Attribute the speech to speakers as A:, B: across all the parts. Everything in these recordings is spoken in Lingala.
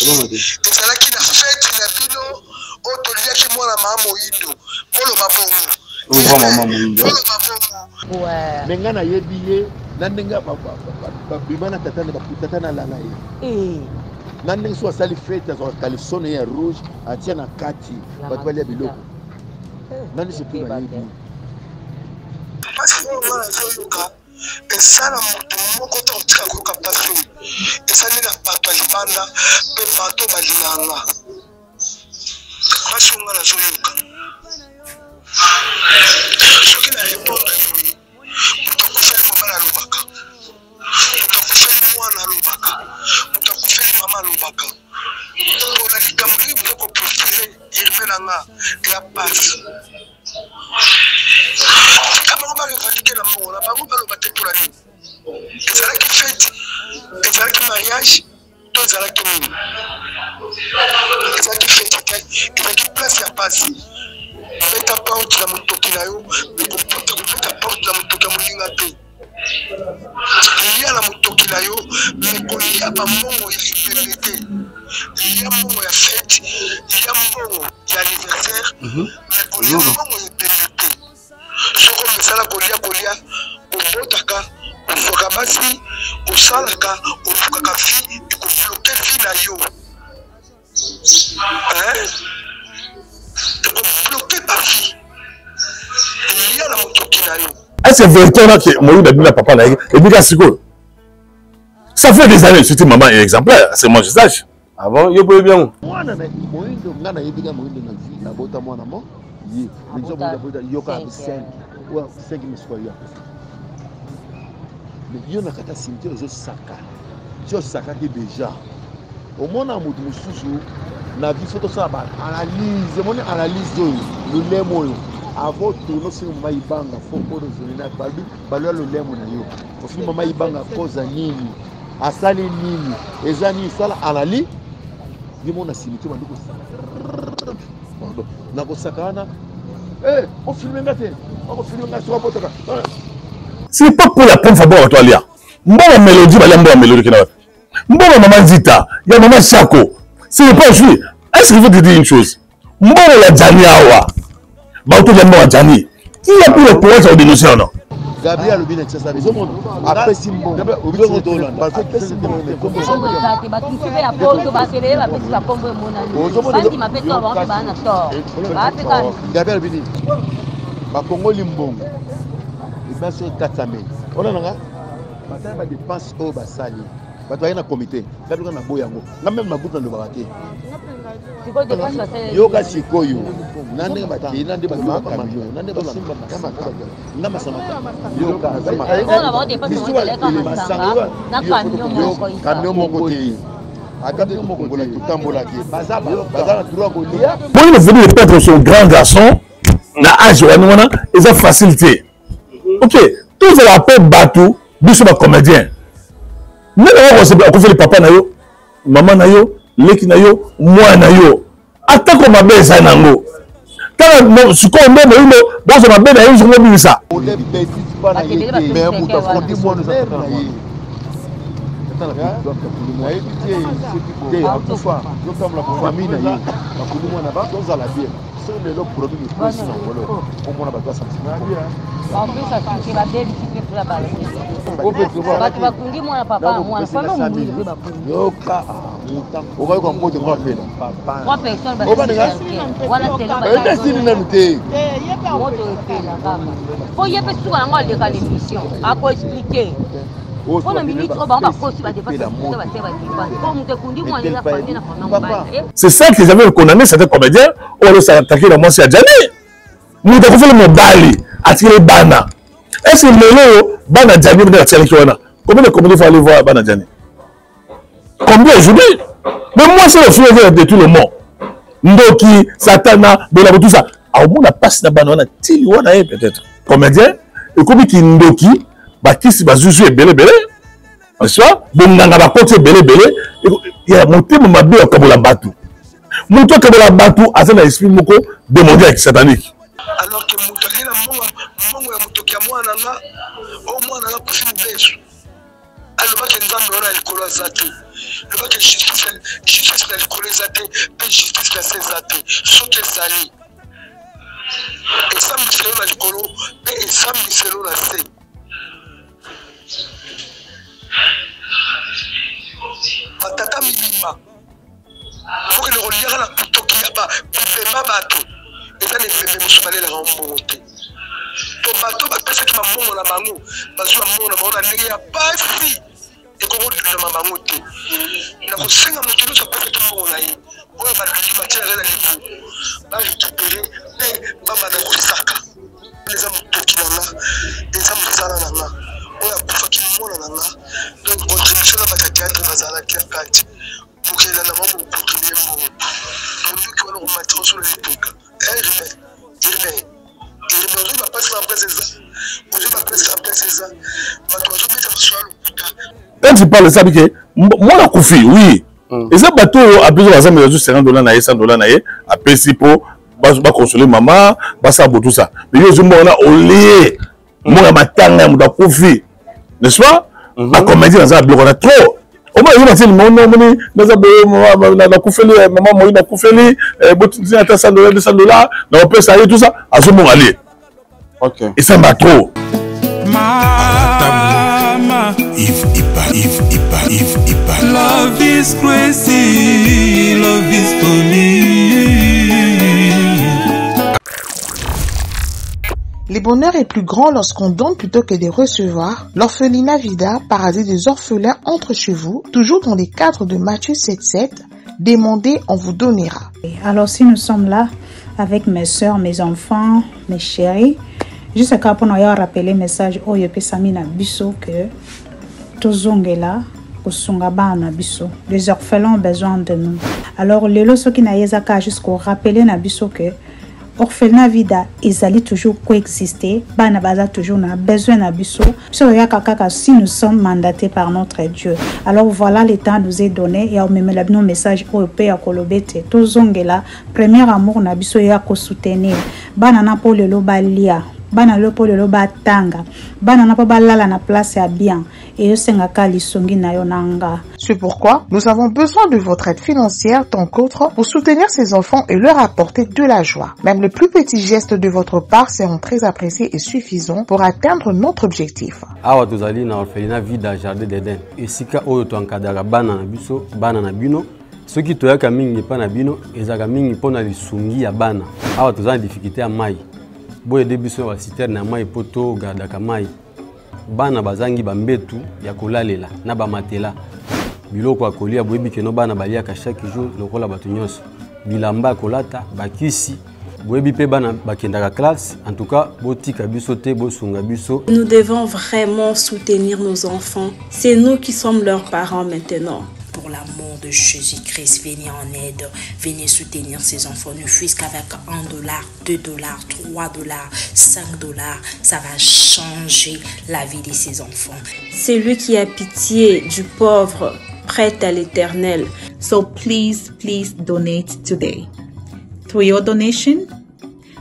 A: Ezalaki na fete na bino oyo toliaki mwana maa moyindo. Boloba bongo. Boloba bongo.
B: Me ngai nayebi ye na ndenge babima na tata na tata nalala ye eh. na ndenge so asali fete azwaka caleçon ye ya rouge atia na kati bato balia biloko eh, na nyonso mpe bayebi
A: mpasi oyo ngai nazoyoka eza na moto moko te kotika koyoka mpasi oyo ezali na bato ya libanda mpe bato balingaka nga mpasi oyo ngai nazoyoka soki na repondre boye moto akufeli mobali alobaka moto akufeli mwana alobaka moto akufeli mama alobaka mpona likambo ndenge boza kopostule herve na nga ya pasi tika bango barevandike na mbongo na bango baloba te mpona nini ezalaki fete ezalaki mariage to ezalaki nini ezalaki fete te ezalaki place ya pasi beta porte na motoki na yo kobeta porte na motoki ya moninga te lia na motoki na yo me kolia bambongo ya ebembe te lia mbongo ya fete lia mbongo ya anniversaire me kolia mbongo ya ebembe te soki omesala kolia kolia obotaka ozwaka basi osalaka olukaka vie ekobloke vie na yo ekobloke bavie lia na motoki na yo.
C: Est-ce que vérité wana ke moyibi abimi na papa na ye ebika sikoyo? Ça fait des années, surtout maman est exemplaire, c'est moi je sache.
D: Ah bon, yo boyebi yango?
B: Mwana na moyindo nga nayebi nga moyindo na vie abota mwana mo ye mais moyindo abota yoka 5 5 misuka yo akufa mais yo na kata cimetière ozosaka ti osakaki déjà omona moto mosusu na vie fo tosala ba analyse omoni analyse oyo lolemo oyo avant tourne osinga mama ibanga fo orozone na balobi baloya lolemo na yo ofingi mama ibanga koza nini asali nini eza nini sala analyse ye mona cimetière bandi kosaka pardon nakosaka wana eh, ofilme nga te okofilme nga soki abotaka
C: C'est pas pour la première fois bato alia mbongo mélodie balia mbongo mélodie kina wapi mbongo mama nzita ya mama shako c'est pas joué. Est-ce qu'il faut te dire une chose? Mbongo ya Djani awa bato ya mbongo ya Djani, qui a pris le courage ya kodénoncer wana?
B: Gabriel alobi na Kinshasa ozomona apesi mbongo apesi mbongo Gabriel alobi nini bakongoli mbongo ebasi ekatameli ona nanga basali badepense oyo basali bato baye na komite nga biloko na boya yango nga meme na groupe nalobaka te yoka sikoyo na ndenge bakei na nde bakamio na nde basimba nga masanga yoka kamio moko te ata te tokongola totambolaki baza na droit kolia.
C: Moi, le venu de perdre son grand garçon na âge wana wana eza facile te. Ok, tozala mpe bato biso ba comédien ndenge yango kosepela akufeli papa na yo mama na yo leki na yo mwana na yo atako mabe eza nango tala sikoyo nde moyindo bozwa mabe na ye zongo bimisa.
B: Soki lelo problème ekwesi na ngolo omona bato basangisa
E: bato bakungi mwana papa mwana famille moyindo mpe bakungi
B: yoka okoyoka mbote ngo apela
E: trois personnes
B: esili nanu te
E: moto epela kaka mpo ye mpe suka yango aleka l'émission akoexplike mpo na minute oyo bango bakosi badepase batie badepase mpo moto ekundi mwana eza famille na famille mobali.
C: C'est ça que j'avais condamné certains comédiens oyo bazosatake na mwasi ya Djani. Moto akufeli mobali atikeli bana. Est-ce que lelo oyo bana Djani nde batikalaki wana? Combien de comédiens faut aller voir bana Djani? Combien aujourd'hui? Mais moi c'est le fleuve de tout le monde. Ndoki, Satana, Bolabo, tout ça. Aomona pasi na bana wana tili wana ye peut-être. Comédien ekomi kindoki bakisi bazuzu ebele ebele. N'est-ce pas? Bonganga bakoti ebele ebele ya motema mabe ya kokabola bato. Moto akabola bato aza na esprit moko démoniaque satanique.
A: Alors que moto alie na mbongo mbongo ya motoki ya mwana nga, oyo mwana nga akufi mobesu. Alobaki Nzambe wana ya likolo aza te. Lobaki justice, justice na likolo eza te mpe justice na se eza te. Soki ezali esambiselo na likolo mpe esambiselo na se. Batata mibimba bokende koliaka na kutoki ya bibemba bato eza na ebembe mosusu balelaka mbongo te to bato bapesaki bambongo na bango bazwi bambongo na bango na ndenge ya pasi ekoki kodundama bango te na kosenga moto nyonso apesaki mbongo na ye oyo baluki batiaka na libu barekipere mpe babanda kosaka eza motoki na nga eza mosala na nga oyo akufaki mwana na nga donc contribution na bato ya théâtre bazalaki ya kati bokenda na bango bokontribue mbongo monduki wana komatisa osolo lipeka irme irme irme ozwi bapasi na presse eza ozwi bapesi na presse eza bato bazobeta masolo ya lokuta.
C: Quand tu parles ça que mwana akufi oui mm. Eza bato oyo apesi baza mais azwi 50 dollars na ye 100 dollars na ye apesi mpo bakonsole mama basala bo tout ça mais yo ozwi mbongo na olie mbongo ya matanga ya moto akufi, n'est-ce pas? Bacomédien naza na biloko na trop omoni ezo batie limono omoni naza boye nakufeli mama moi nakufeli botindi ata 100 dollars 200 dollars nakopesa ye tout ça azwi mbongo alie esamba trop.
D: Mama, Yves Ipa, Yves Ipa, Yves Ipa. Love is crazy, love is funny.
F: Le bonheur est plus grand lorsqu'on donne plutôt que de recevoir. L'orphelinat Vida, paradis des orphelins, entre chez vous, toujours dans les cadres de Matthieu 7.7, demandez, on vous donnera.
G: Alors si nous sommes là avec mes soeurs, mes enfants, mes chéris, juste kaka mpona oya rappeler message oyo epesami na biso que tozongela kosunga bana na biso. Les orphelins ont besoin de nous. Alors lelo soki na ye eza kaka juste korappeler na biso que orphelinat Vida ezali toujours coexister, bana baza toujours na besoin na biso. Biso toyaka kaka si nous sommes mandatés par notre Dieu. Alors voilà, le temps nous est donné ya omemela bino message oyo mpe ya koloba ete tozongela premier amour na biso ya kosoutenir bana na mpo lelo balia, bana lelo mpo lelo batanga, bana na mpo balala na place ya bien. Eyosengaka lisungi na yo na nga.
F: C'est pourquoi nous avons besoin de votre aide financière tant qu'autre pour soutenir ces enfants et leur apporter de la joie. Même le plus petit geste de votre part seront très appréciés et suffisants pour atteindre notre objectif.
H: Awa tozali na orphelinat Vida Jardin d'Eden, esika oyo toencadraka bana na biso, bana na bino. Soki toyaka mingi epai na bino, ezalaka mingi mpo na lisungi ya bana. Awa toza na difficulté ya mai, boyede biso na baciterne ya mai mpo togardaka mai. Bana bazangi bambetu ya kolalela na bamatela, biloko ya kolia, boyebi keno bana baliaka chaque jour lokola bato nyonso, bilamba ya kolata, bakisi, boyebi mpe bana bakendaka classe. En tout cas botika biso te, bosunga biso.
I: Nous devons vraiment soutenir nos enfants. C'est nous qui sommes leurs parents maintenant.
J: Pour l'amour de Jésus-Christ, venez en aide, venez soutenir ces enfants, ne fût-ce qu'avec 1 dollar, 2 dollars, 3 dollars, 5 dollars, ça va changer la vie de ces enfants.
I: Celui qui a pitié du pauvre prête à l'Éternel.
K: So please, please donate today. Through your donation,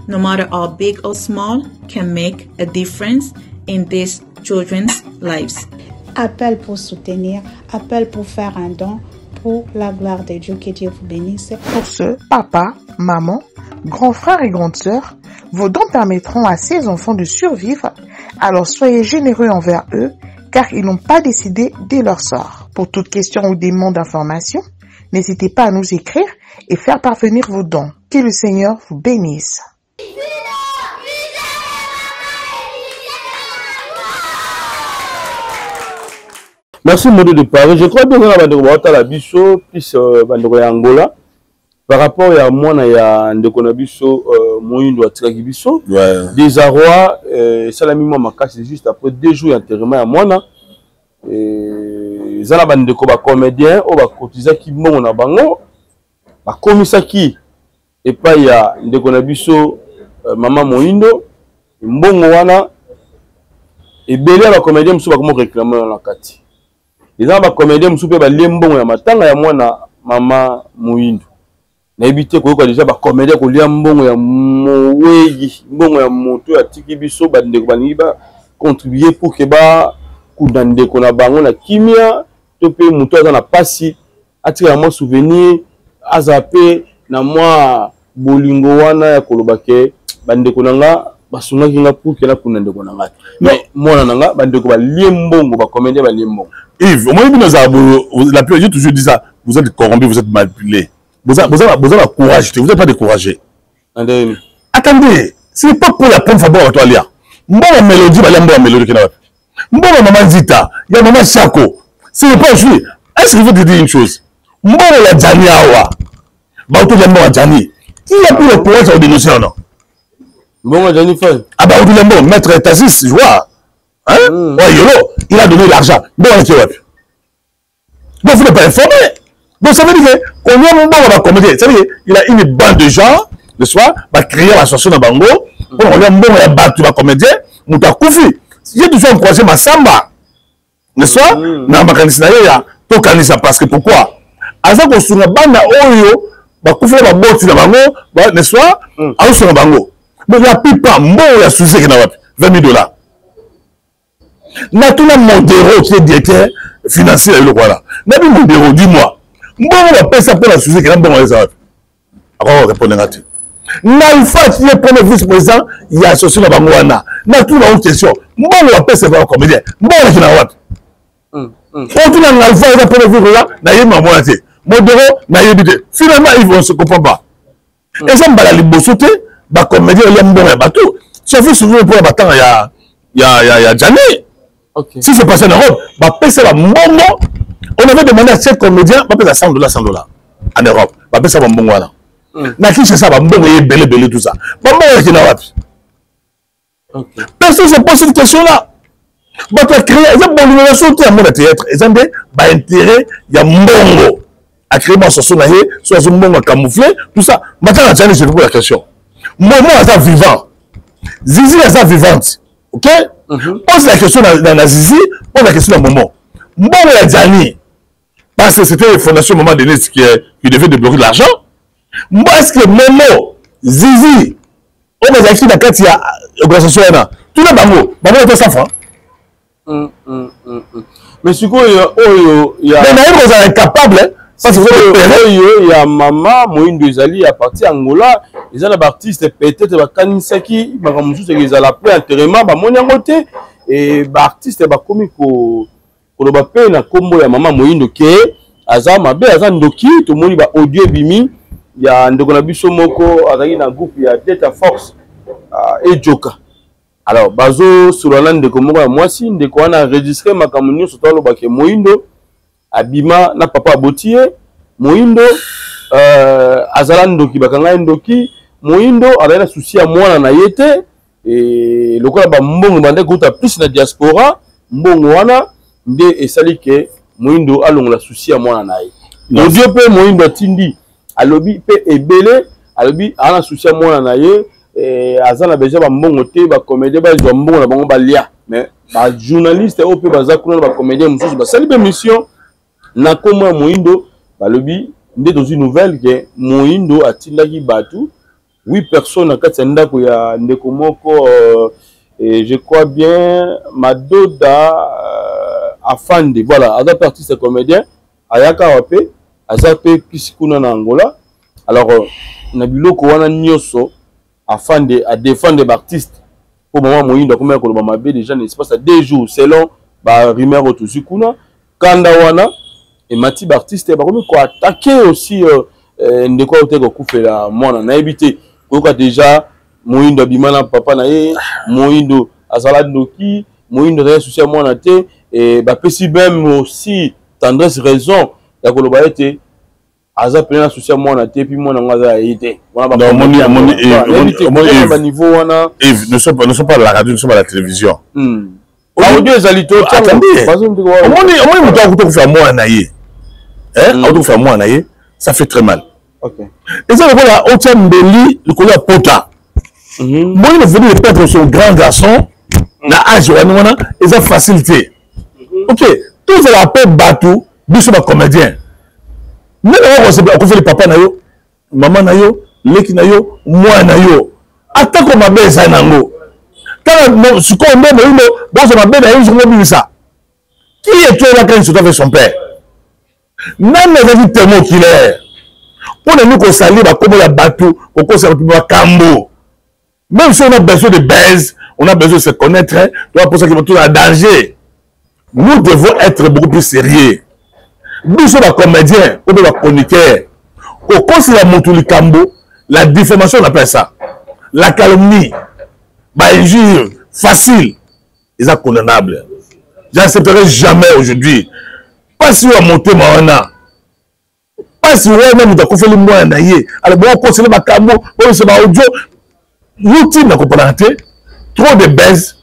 K: no matter how big or small, can make a difference in these children's lives.
G: Appel pour soutenir, appel pour faire un don pour la gloire de Dieu. Que Dieu vous bénisse.
F: Pour ce, papa, maman, grand frère et grande sœur, vos dons permettront à ces enfants de survivre. Alors soyez généreux envers eux, car ils n'ont pas décidé de leur sort. Pour toute question ou demande d'information, n'hésitez pas à nous écrire et faire parvenir vos dons. Que le Seigneur vous bénisse.
L: Merci Modo de Paris. Je crois bien que bandeko baotala biso plus bandeko ya Angola par rapport ya mwana ya ndeko na biso Moyindo atikaki biso. Désarroi esalami mwa makasi juste après 2 jours ya enterrement ya mwana. Eza na bandeko bacomédien oyo bakotizaki mbongo na bango, bakomisaki epai ya ndeko na biso mama Moyindo mbongo wana. Ebele ya bacomédien mosusu bakomi réclame wana na kati. Eza na bacomédien mosusu mpe balie mbongo ya matanga ya mwana mama Moyindo. Nayebi te koyoka deja bacomédien kolia mbongo ya mowei, mbongo ya moto oyo atiki biso. Bandeko balingi bacontribue pour que bakunda ndeko na bango na kimia to mpe moto aza na pasi. Atikala mwa souvenir, azala mpe na mwa bolingo wana ya koloba ke bandeko na nga basungaki nga pour ke nakunda ndeko na nga. Mais mwana na nga, bandeko balie mbongo, bacomédien balie mbongo.
C: Yves, omoni bino ezala boyo, la plupart, j'ai toujours dit ça, vous êtes corrompu, vous êtes manipulé. Vous avez, vous avez, vous avez courage, vous n'êtes pas découragé. Attendez, ce n'est pas pour la première fois que tu as Mbongo mélodie, balia mbongo mélodie kina wapi? Mbongo maman Zita, ya maman Chako. Ce n'est pas joué. Est-ce que je veux te dire une chose? Mbongo ya Djani awa. Ba auto ya mbongo ya Djani. Qui a pris le courage à dénoncer ou non?
L: Mbongo ya Djani Faye.
C: Ah bah auto ya mbongo, maître Tazis, je vois. Hein? Ouais, yolo, il a donné l'argent. Mbongo ya wapi? Donc vous n'êtes pas informé. Donc ça veut dire que combien mbongo ba comédien, ça veut dire qu'il a une bande de gens, n'est-ce pas, ba créer l'association na bango, pour combien mbongo ya batu ba comédien, mutu akufi. J'ai toujours encouragé Massamba, n'est-ce pas, na makanisi na ye ya tokanisa parce que pourquoi? Aza kosunga bana oyo bakufi na baboti na bango, n'est-ce pas, azosunga bango. Mais la plupart mbongo ya sujet na wapi? 20 000 dollars. Natuna Modero qui est directeur financier ya eloko wana. Nabi Modero, dis-moi, mbongo bapesa mpo na sujet kena mbongo eza wapi? Akoka korépondre nga te. Nalfa qui est premier vice-président ya association na bango wana. Natuna bango question, mbongo bapesa ba comédien, mbongo eleki na wapi? Otuna Nalfa eza premier vice-président, nayebi makambo wana te. Modero nayebi te. Finalement, Yves, on se comprend pas. Eza mbala liboso te ba comédien olia mbongo ya bato. Sofi souvent mpo ya batanga ya ya ya ya Djani. Si c'est passé en Europe, bapesa ba mbongo. On avait demandé à ces comédiens bapesa 100 dollars, 100 dollars en Europe. Bapesa ba mbongo wana. Na Kinshasa ba mbongo ye belé belé tout ça. Ba mbongo ya kina wapi? Personne se pose cette question là. Bato ya créer eza bolingo na soki ya monde ya théâtre, eza nde ba intérêt ya mbongo. A créer ma chanson na ye, so azo mbongo a camoufler, tout ça. Matanga Djani, je vous pose la question. Momo aza vivant. Zizi aza vivante. OK? Pose la question na Zizi, pose la question na Momo. Mbongo ya Djani, parce que c'était la fondation Maman Denise qui devait débloquer de l'argent. Moi, est-ce que Momo, Zizi, oyo bazalaki na kati ya organisation wana, tuna bango, bango bato 100 francs.
L: Mais sikoyo oyo ya
C: Mais nayebi kozala incapable, parce que
L: oyo ya mama Moyindo ezali ya parti Angola, eza na ba artiste peut-être bakanisaki makambo mosusu ezala après enterrement, bamoni yango te, et ba artiste bakomi koloba pe na kombo ya mama Moyindo ke aza mabe, aza ndoki. Tomoni ba audio ebimi ya ndeko na biso moko azalaki na groupe ya Delta Force, Ejoka. Alors bazo solola na ndeko moko ya mwasi, ndeko wana enregistré makambo nyonso to aloba ke Moyindo abima na papa aboti ye, Moyindo azala ndoki, bakanga ye ndoki, Moyindo azali na souci ya mwana na ye te, et lokola ba mbongo bande kouta plus na diaspora, mbongo wana nde esali ke Moyindo alongola souci ya mwana na ye. Audio pe Moyindo atindi, alobi pe ebele, alobi aza na souci ya mwana na ye, et aza na besoin ba mbongo te, ba comédien bazwa mbongo na bango balia. Mais ba journaliste oyo pe baza kuna na ba comédien mosusu basali pe mission na kombo ya Moyindo, balobi nde tozwi nouvelle ke Moyindo atindaki bato 8 personnes na kati ya ndako ya ndeko moko et je crois bien Madoda Afande, voilà, aza pe artiste comédien, ayaka awa pe, aza pe plus kuna na Angola. Alors na biloko wana nyonso Afande a défendre ba artiste po mama Moyindo akomaki koloba mabe déjà na espace ya 2 jours selon ba rumeur oyo tozwi kuna. Kanda wana emati ba artiste bakomi ko attaquer aussi ndeko oyo te kokufela mwana, nayebi te koyoka déjà Moyindo abima na papa na ye, Moyindo azala ndoki, Moyindo azala souci ya mwana te, et bapesi même aussi tendresse raison ya koloba ete aza pena na souci ya mwana te, puis mwana ngo aza ya ye te. Wana ba
C: Non,
L: kombo ya
C: omoni,
L: mwana.
C: eh,
L: Voilà,
C: omoni,
L: nayebi te,
C: omoni,
L: kotala
C: Yves.
L: ba niveau wana.
C: Yves, nous sommes pas, nous sommes pas à la radio, nous sommes à la télévision.
L: Ba audio ezali to, tiango.
C: Attendez.
L: Bazo ndeko wana.
C: Omoni, omoni moto akuta kofa mwana na ye. Hein? Akuta kofa mwana na ye, ça fait très mal. Eza lokola otia mbeli likolo ya pota. Moi, il venait de perdre son grand garçon na âge wana wana, eza facile te. Ok, tozala pe bato, biso ba comédien. Ndenge oyo akosepela akufeli papa na yo, mama na yo, leki na yo, mwana na yo. Atako mabe eza nango. Tala sikoyo nde moyindo bozwa mabe na ye nzongo bimisa. Qui est toi là quand il se trouve avec son père? Nani azalaki témoin oculaire? Mpo na nini kosali bakombo ya bato, kokosa bato makambo? Même si on a besoin de buzz, on a besoin de se connaître, toza mposa ke toza na danger. Nous devons être beaucoup plus sérieux. Biso ba comédien ou ba chroniqueur, kokosela moto likambo, la diffamation on appelle ça. La calomnie, ba injure facile, eza condamnable. J'accepterai jamais aujourd'hui. Pasi ya motema wana. Pasi wana moto akufeli mwana na ye. Alors bokosela makambo, bokosela ba audio. Youtube na comprendre te. Trop de buzz.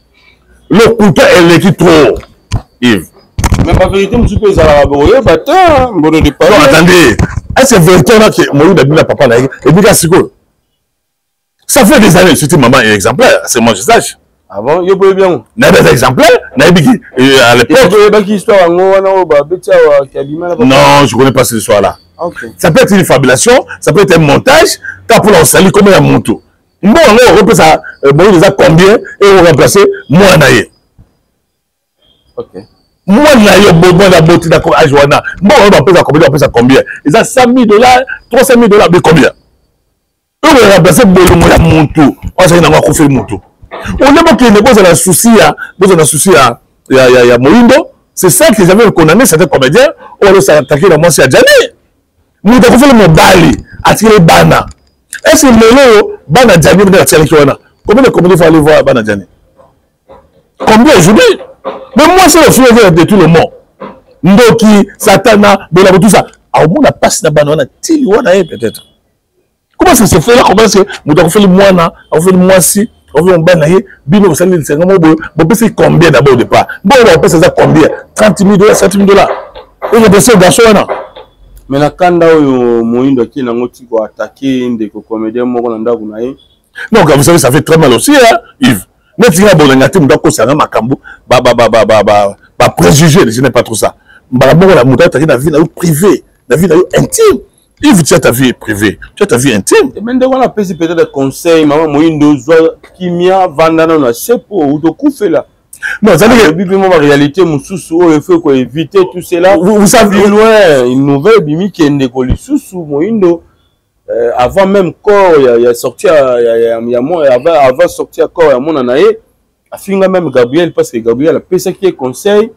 C: Lokuta eleki trop. Yves.
L: Mais ba vérité mosusu mpe ezalaka bokoyeba te mbono de
C: Non, attendez. Est-ce que vérité wana ke moyindo abimi na papa na ye ebika sikoyo? Ça fait des années, surtout maman est exemplaire, c'est moi je sache.
L: Ah bon, yo boyebi yango?
C: Nayebi aza exemplaire, nayebi ki euh, à l'époque.
L: Oyebaki histoire yango wana oyo babeti awa ki abima na
C: Non, je connais pas cette histoire là.
L: Okay.
C: Ça peut être une fabulation, ça peut être un montage, car pour la osali comme ya mutu. Mbongo yango okopesa euh, boyebi eza combien et oremplacer mwana na ye.
L: Okay.
C: mwana na yo mwana aboti na age wana mbongo yango bapesa combien bapesa combien eza 100 000 dollars 300 000 dollars mais combien oyo remplace bolingo ya mutu oyo azalaki nango akufeli mutu olie bokende bozala souci ya bozala na souci ya ya ya, ya moyindo c'est ça que j'avais condamné certains comédiens oyo alosatake na mwasi ya jani moto akufeli mobali atikeli bana est ce que lelo oyo bana jani nde atikalaki wana combien de comédiens faut aller voir bana jani combien aujourd'hui mais mwasi oyo fille de tout le monde ndoki satana bolabo tout ça aomona mpasi na bana wana tili wana ye peut-être Comment ça se fait là? Comment est-ce que moto akufeli mwana, akufeli mwasi, akufeli mobali na ye, bino bosali lisenga moko boye, bopesi combien d'abord au départ? Mbongo bakopesa eza combien? 30 000 dollars, 70 000 dollars. Oyo kopesa garçon wana.
L: Mais na kanda oyo moyindo akei nango ti ko attaquer ndeko comédien moko na ndako na ye.
C: Non, vous savez, ça fait très mal aussi, hein, Yves. Neti nga bolenga te moto akosa nga makambo, ba ba ba ba ba ba ba préjugés, je n'aime pas trop ça. Mbala moko na moto ataki na vie na yo privée, na vie na yo intime. Yves, tu as ta vie privée, tu as ta vie intime.
L: Mais ndeko wana apesi peut-être conseil, mama moyindo zwa kimia, vanda nano na se po okufela.
C: Non, ça
L: veut dire que ma réalité mosusu oyo il faut ko éviter tout cela.
C: Vous, vous savez
L: plus loin, une nouvelle bimi kende ko lisusu moyindo euh, avant même corps ya ya sorti ya ya ya, ya moi avant avant sorti ya corps ya mona na ye afinga même Gabriel parce que Gabriel apesaki ye conseil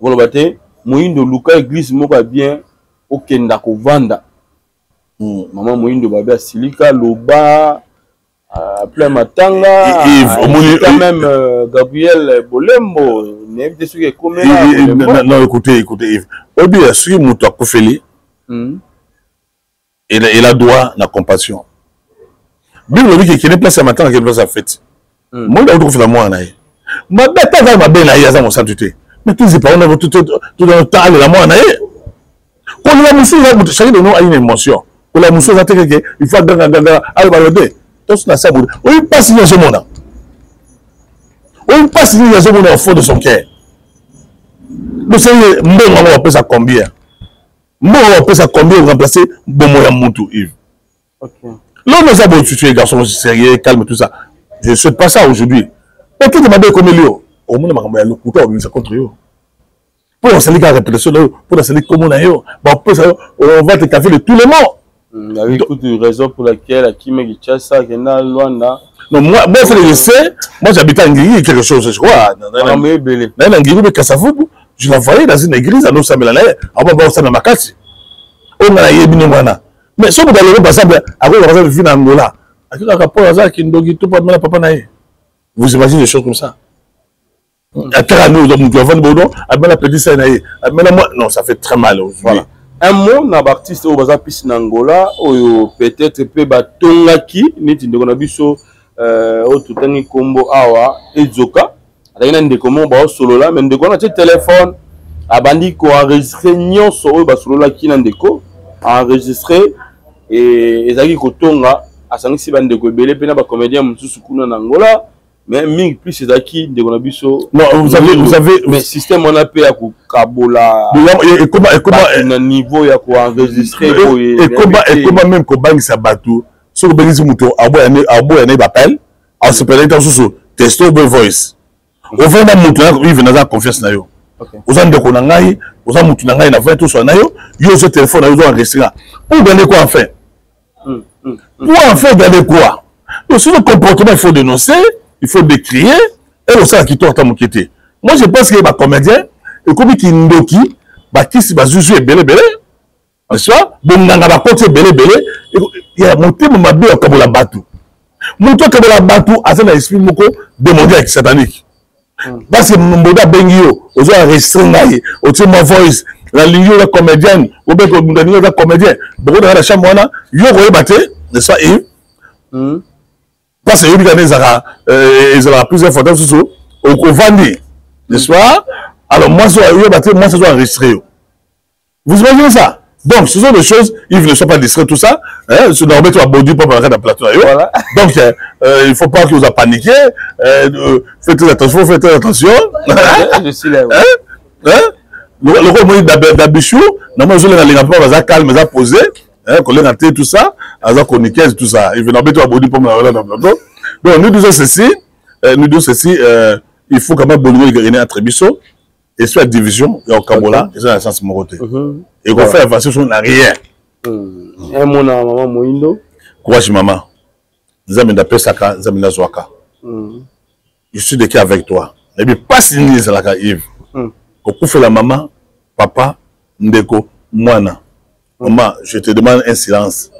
L: koloba te moyindo luka église moko ya bien okenda kovanda hmm. mama moyindo babe asilika loba uh, plein matanga
C: Yves,
L: même euh, Gabriel Bolembo nayebi te soki ekomela
C: non écoutez écoutez Yves oyebi soki moto akufeli hmm. il a droit na compassion bible elobi ke kende place ya matanga kende place ya fete hmm. moyindo akuti kofela mwana na ye mabe ata aza mabe na ye aza mosantu te mais tozepa wana to alela mwana na ye kolela mosusu eza moto chacun de nous a une émotion kolela mosusu eza te keke il faut aganga ganga aloba lo te tosi na sa boye oyi mpasi nini azomona oyi mpasi nini azomona au fond de son cœur bosali mbongo yango bapesa combien mbongo bapesa combien remplacer bomo ya mutu Yves
L: okay.
C: L'homme eza boye tu es garçon sérieux calme tout ça je ne souhaite pas ça aujourd'hui peut-être mabe ekomeli yo omona makambo ya lokuta obimisa contre yo mpo osali kaka réputation na yo mpo nasali nkombo na yo bapesa yo on va te café de tous les mots
L: hmm, avec toute raison pour laquelle akimi Kinshasa akenda Luanda
C: Non, moi, moi, ce que je sais, moi j'habitais à Ngiri, quelque chose, je crois. Na Ngiri, mais Kasavubu, je la voyais dans une église, à Nosambela, na ye, à Makati. oyo nga nayebi ndenge wana mais soki moto alobi par exemple akoki par exemple vi na angola akikaka mpo aza kindoki to mpo papa na ye vous imaginez des choses comme ça ataka nde moto avandi bono amela petit sai na ye amela mwa non ça fait très mal
L: voilà un mot na baartiste oyo baza pisi na angola oyo peut-être mpe batongaki neti ndeko na biso euh, oyo totangi nkombo awa ezoka azalaki na ndeko moko baosolola me ndeko wana atie telefone abandi koenregistre nyonso oyo basololaki na ndeko enregistre ezalaki kotonga asangisi bandeko ebele mpe na bacomédien mosusu kuna na angola mais mingi plus ezalaki ndeko na biso
C: non vous avez vous avez
L: mais système wana mpe ya kokabola
C: ekoma ekoma
L: na niveau ya koenregistre boye
C: ekoma ekoma même kobangisa bato soki obengisi moto aboya ne bapele asepelaki ntango mosusu testo obe voice ofanda moto ive naza confiance na yo oza ndeko na ngai Oza mutu na ngai na vrai toswa na yo, yo ozo téléphone na yo ozo enregistrer nga. Pour gagner quoi enfin? Pour enfin gagner quoi? Donc ce comportement il faut dénoncer, il faut décrier et osala kitoko ata moke te. Moi je pense que ba comédien ekomi kindoki, bakisi bazuzu ebele ebele. N'est-ce pas? Bonganga bakoti ebele ebele ya motema mabe ya kokabola bato. Moto akabola bato aza na esprit moko démoniaque satanique. Parce que mboda abengi yo, ozo enregistrer ngai, otie ma voice, nalingi oza comédienne, obeke nalingi oza comédien, bokodaka na chambre wana, yo okoyeba te, n'est-ce pas Yves? Parce que oyebi kaka ezalaka ezalaka plusieurs fois mosusu okovandi, n'est-ce pas? Alors mwasi oyeba te, mwasi azo enregistrer yo. Vous imaginez ça? Donc, ce sont des choses, Yves ne soit pas distrait, tout ça. Hein, ce Norbert, tu vas body pas par la plateau. Voilà. Donc, il ne faut pas que vous paniquiez. Faites très attention, faites très attention.
L: Je suis là.
C: Hein? Hein? Le rôle d'Abichou, normalement, je l'ai pas, ça calme, ça posé. Hein, collègue à tout ça, à ça chroniqueuse, tout ça. Il veut Norbert, tu vas body pour la plateau. Donc, nous disons ceci, nous disons ceci, il faut quand même bonner le entre biso. Et sur la division ya kokabola eza na sens moko te. Ekofaire avancer so na rien.
L: Un mot na mama Moindo.
C: Courage mama. Nzambe ndapesaka, Nzambe ndazwaka. Je suis de cœur avec toi. Nayebi pasi nini ezalaka Yves. Kokufela mama, papa, ndeko, mwana. Maman, je te demande un silence.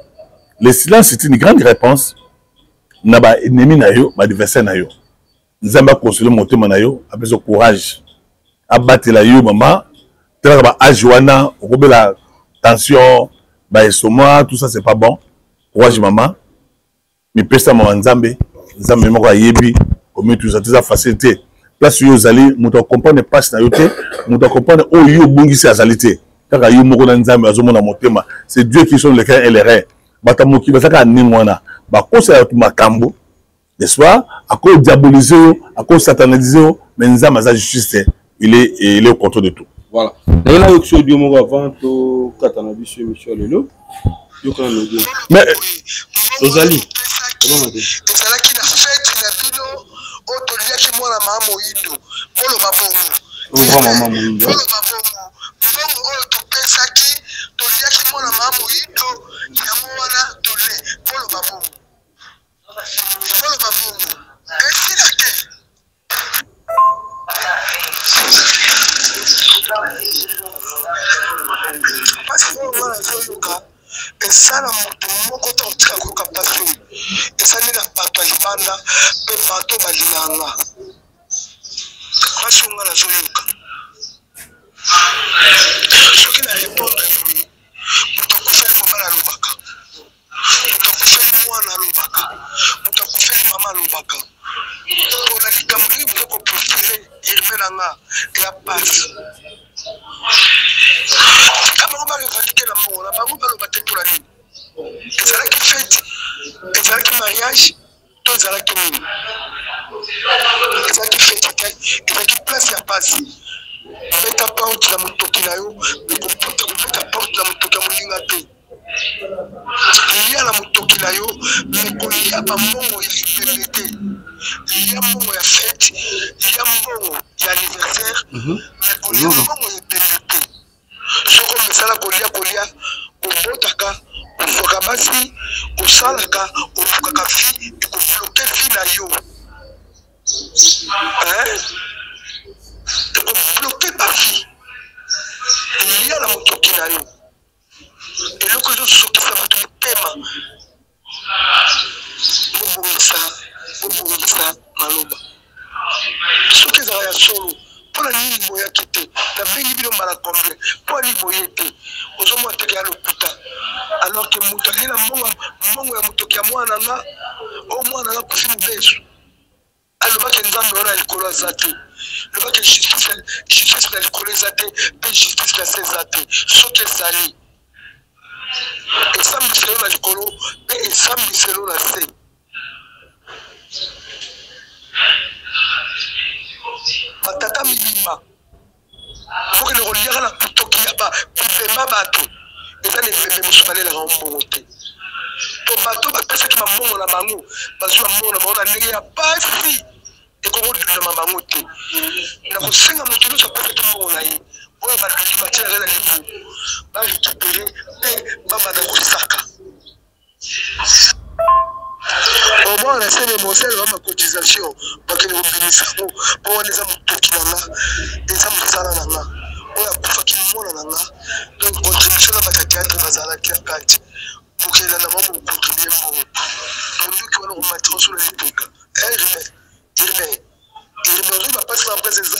C: Le silence c'est une grande réponse na ba ennemi na yo, ba adversaire na yo. Nzambe akonsole motema na yo, apesa courage, abatela yo mama. Talaka ba age wana okobela tension, ba estomac, tout ça c'est pas bon. Courage mama, mipesa mama Nzambe, Nzambe moko ayebi komituza te, eza facile te. Place yo ozali, moto akomprendre place na yo te, moto akomprendre oyo yo obungisi azali te. Kaka yo moko na Nzambe azomona motema. C'est Dieu qui sonne le cœur et les reins. Bato ya mokili bazalaka ndenge wana, bakosela bato makambo, n'est-ce pas? Ako diaboliser yo, ako sataniser yo, mais Nzambe aza justice, il est au contrôle de tout.
L: Voilà. Naye na yoki audio moko avant to kata na biso émission lelo. Yoka na audio.
C: Mais
L: Ozali.
A: Ezalaki na fête na bino oyo toliaki mwana mama Moyindo. Boloba bongo.
L: Oyo mama Moyindo.
A: Boloba bongo. Mbongo oyo topesaki toliaki mwana mama Moyindo yango wana tole. Boloba bongo. Boloba bongo. Esila te. Pasi oyo nga nazoyoka eza na moto moko te kotika koyoka pasi oyo eza nde na bato ya libanda mpe bato balingaka nga. Pasi oyo nga nazoyoka soki na repondre boye moto akufeli mobali alobaka, moto akufeli mwana alobaka, moto akufeli mama alobaka. Mpona likambo nini boza kopostule irme na nga ya pasi? Tika bango barevandike na mbongo na bango, baloba te mpona nini ezalaki fete, ezalaki mariage to ezalaki nini? Ezalaki fete te, ezalaki place ya pasi. Beta porte na motoki na yo, kobeta porte na motoki ya moninga te. Lia na motoki na yo, me kolia bambongo ya ebembe te. Lia mbongo ya fete, lia mbongo ya anniversaire, me kolia mbongo ya ebembe te. Soko omesana kolia kolia, obotaka, ozwaka basi, osalaka, olukaka vie, ekobloke vie na yo. Hein? Ekobloke ba vie. Lia na motoki na yo. Eloko ezosukisa bato motema, bobongisa, bobongisa maloba. Soki ezalaka ya solo, mpo na nini boyaki te? Nabengi bino mbala combien? Mpo na nini boye te? Ozomona teke ya lokuta, alors que moto alie na mbongo, mbongo ya motoki ya mwana nga, oyo mwana nga akufi mobesu. Alobaki Nzambe wana ya likolo aza te, lobaki justice, justice na likolo eza te, mpe justice na se eza te. Soki ezali esambiselo na likolo mpe esambiselo na se. Batata mibimba bokende koliaka na kutoki ya ba bibemba bato, eza na ebembe mosusu balelaka mbongo te. Po bato bapesaki bambongo na bango, bazwi bambongo na bango na ndenge ya pasi, ekoki kodundama bango te. Na kosenga moto nyonso apesaki mbongo na ye, Oyo balingi batia na libumu ba récupérer mpe babanda kosaka. Omwana sele mosele ba cotisation bakende kobimisa yango mpo wana eza motoki na nga, eza mosala na nga, oyo akufaki mwana na nga, donc contribution na bato ya théâtre bazalaki na kati, bokenda na bango bokontribue mbongo monduki wana komatisa osolo lipeka. Irme irme irme, ozwi bapasi na presse, eza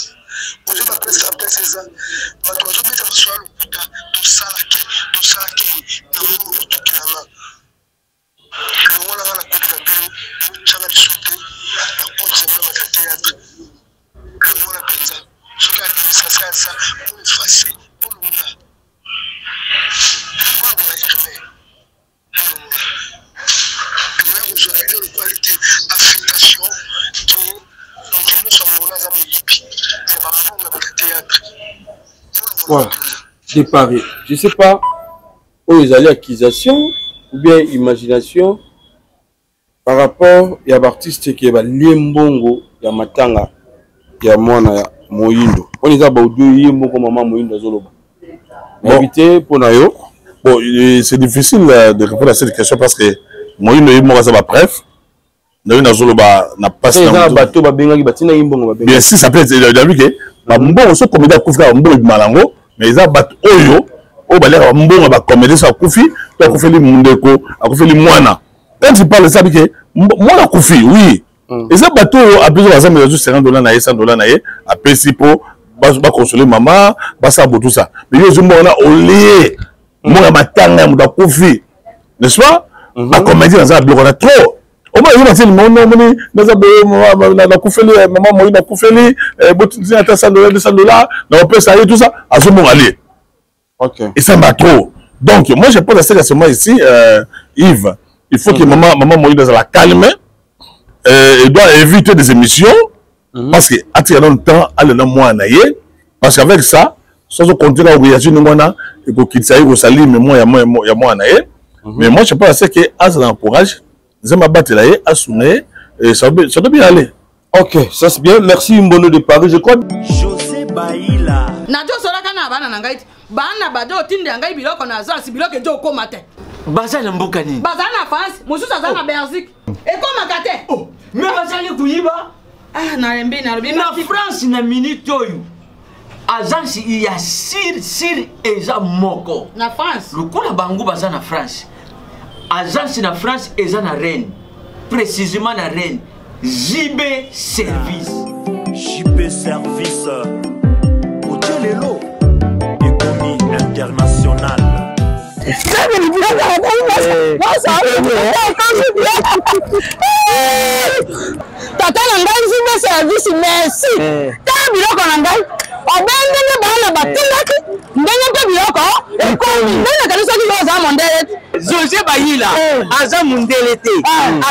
A: ozwi bapesi na presse, eza bato bazobeta masolo ya lokuta. Tosalaki tosalaki yango motoki na nga, longola nga na groupe na bino, botyanga lisusu te na compte na bino bato ya théâtre. Longola mpenza soki administration ya sa po efase, bolongola bolongola irme, bolongola. Toya kozwa bino lokola te affectation ke moto nyonso alongola aza moyibi ya bambongo ya bato ya théâtre.
L: Voilà, de Paris. Je sais pas oyo ezali accusation ou bien imagination par rapport ya baartiste ke balie mbongo ya matanga ya mwana ya moyindo. Wana eza baaudio ye moko mama moyindo azoloba. Nayebi te mpo na yo.
C: Bon, c'est difficile de répondre à cette question parce que moyindo ye moko aza bapreuve nayo nazoloba na pasi.
L: Eza bato babengaki, batindaki mbongo, babengaki.
C: Bien sûr, ça peut être dabi ke bambongo so comédie akufi kaka mbongo ebima nango, mais eza bato oyo oyo baliaka bambongo ya bacomédie so akufi to akufeli ndeko, akufeli mwana. Quand il parle, esabi ke mwana akufi, oui, eza bato oyo apesi bazambe, azwi 50 $ na ye, 100 $ na ye, apesi mpo bakonsole mama, basala botu ça. Mais yo ozwi mbongo na olie mbongo ya matanga ya moto akufi, n'est-ce pas? Bacomédie naza na biloko na trop. Omona ye batie limono, omoni naza boye, nakufeli mama moi, nakufeli, botindi ata 100 $, 200 $, nakopesa ye tout ça, azobonga lie. Et ça m'a trop. Donc moi je pense à ce seulement ici, Yves, il faut que maman Moïse la calme, il doit éviter des émissions, parce que atika dans le temps ale na mwana ye, parce qu'avec ça sozo continuer à réagir ndenge ekokitisa ye kosali mémoire ya mwana ye. Mais moi je pense que azala encourage, Nzambe abatela ye, asunga ye, et ça doit bien aller.
L: Ok, ça c'est bien. Merci Mbono de Paris. Je crois.
M: José Baila.
N: Nazosolaka na bana na ngai ti bana bazo otindela ngai biloko na agence, biloko ezo okóma te.
M: Baza na mboka nini?
N: Baza na France, mosusu aza na Belgique, ekómaka te.
M: Oh, mais bazali koyiba.
N: Ah, nalembi, nalobi.
M: Na France na minute oyo agence ya sir sir eza moko
N: na France.
M: Lokola bango baza na France, agence na France eza na Rennes, précisément na Rennes, JB Service.
D: JB Service otie lelo ekomi international.
N: Tata na ngai JB Service, merci. Tala biloko na ngai obe ndenge bana batindaki, ndenge mpe biloko ekomi, ndenge nakanisaki yo oza mondele te.
M: José Bayila aza mondele te,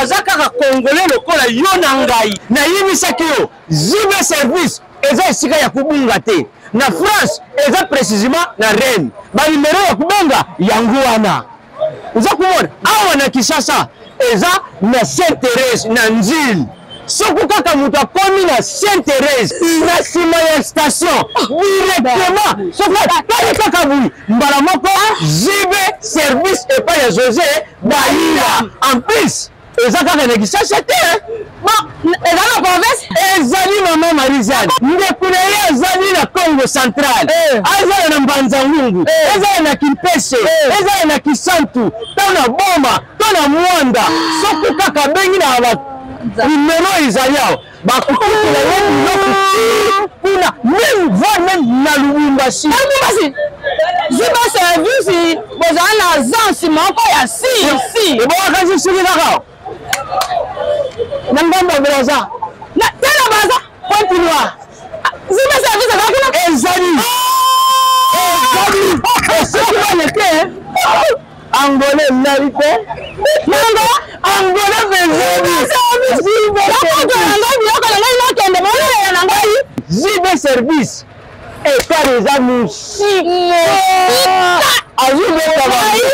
M: aza kaka congolais lokola yo na ngai. Nayebisaki yo JB Service eza esika ya kobunga te. Na France eza précisément na Rennes. Banimero ya kobenga yango wana oza komona awa. Na Kinshasa eza na Sainte Thérèse na Nzile. Soki kaka moto akomi na Sainte Thérèse, na nsima ya station directement, soki atali kaka boye, mbala moko JB Service epai ya José Bayila. En plus eza kaka na Kinshasa te.
N: Bon, eza na province.
M: Ezali mama Marizane, ndeko na ye azali na Congo Central, azala na Mbanza Ngungu, ezala na Kimpese, ezala na Kisantu, to na Boma, to na Mwanda. Soki kaka abengi na ba numero ezali awa, bakokutela ye biloko ti kuna, même voire même na Lubumbashi.
N: Lubumbashi, JB Service bozala na agence moko ya si si.
M: Ebongaka soki kaka na ngambo ya Braza.
N: Te, na Braza.
M: Pointe Noire.
N: JB Service eza kuna.
M: Ezali, ezali. Soki baleke Angolais nali te.
N: Nanga.
M: Angola mpezeli.
N: Nakotola ngai biloko na ngai, nakende bolelela na ngai.
M: JB Service ekar eza mosika, azobeta bango.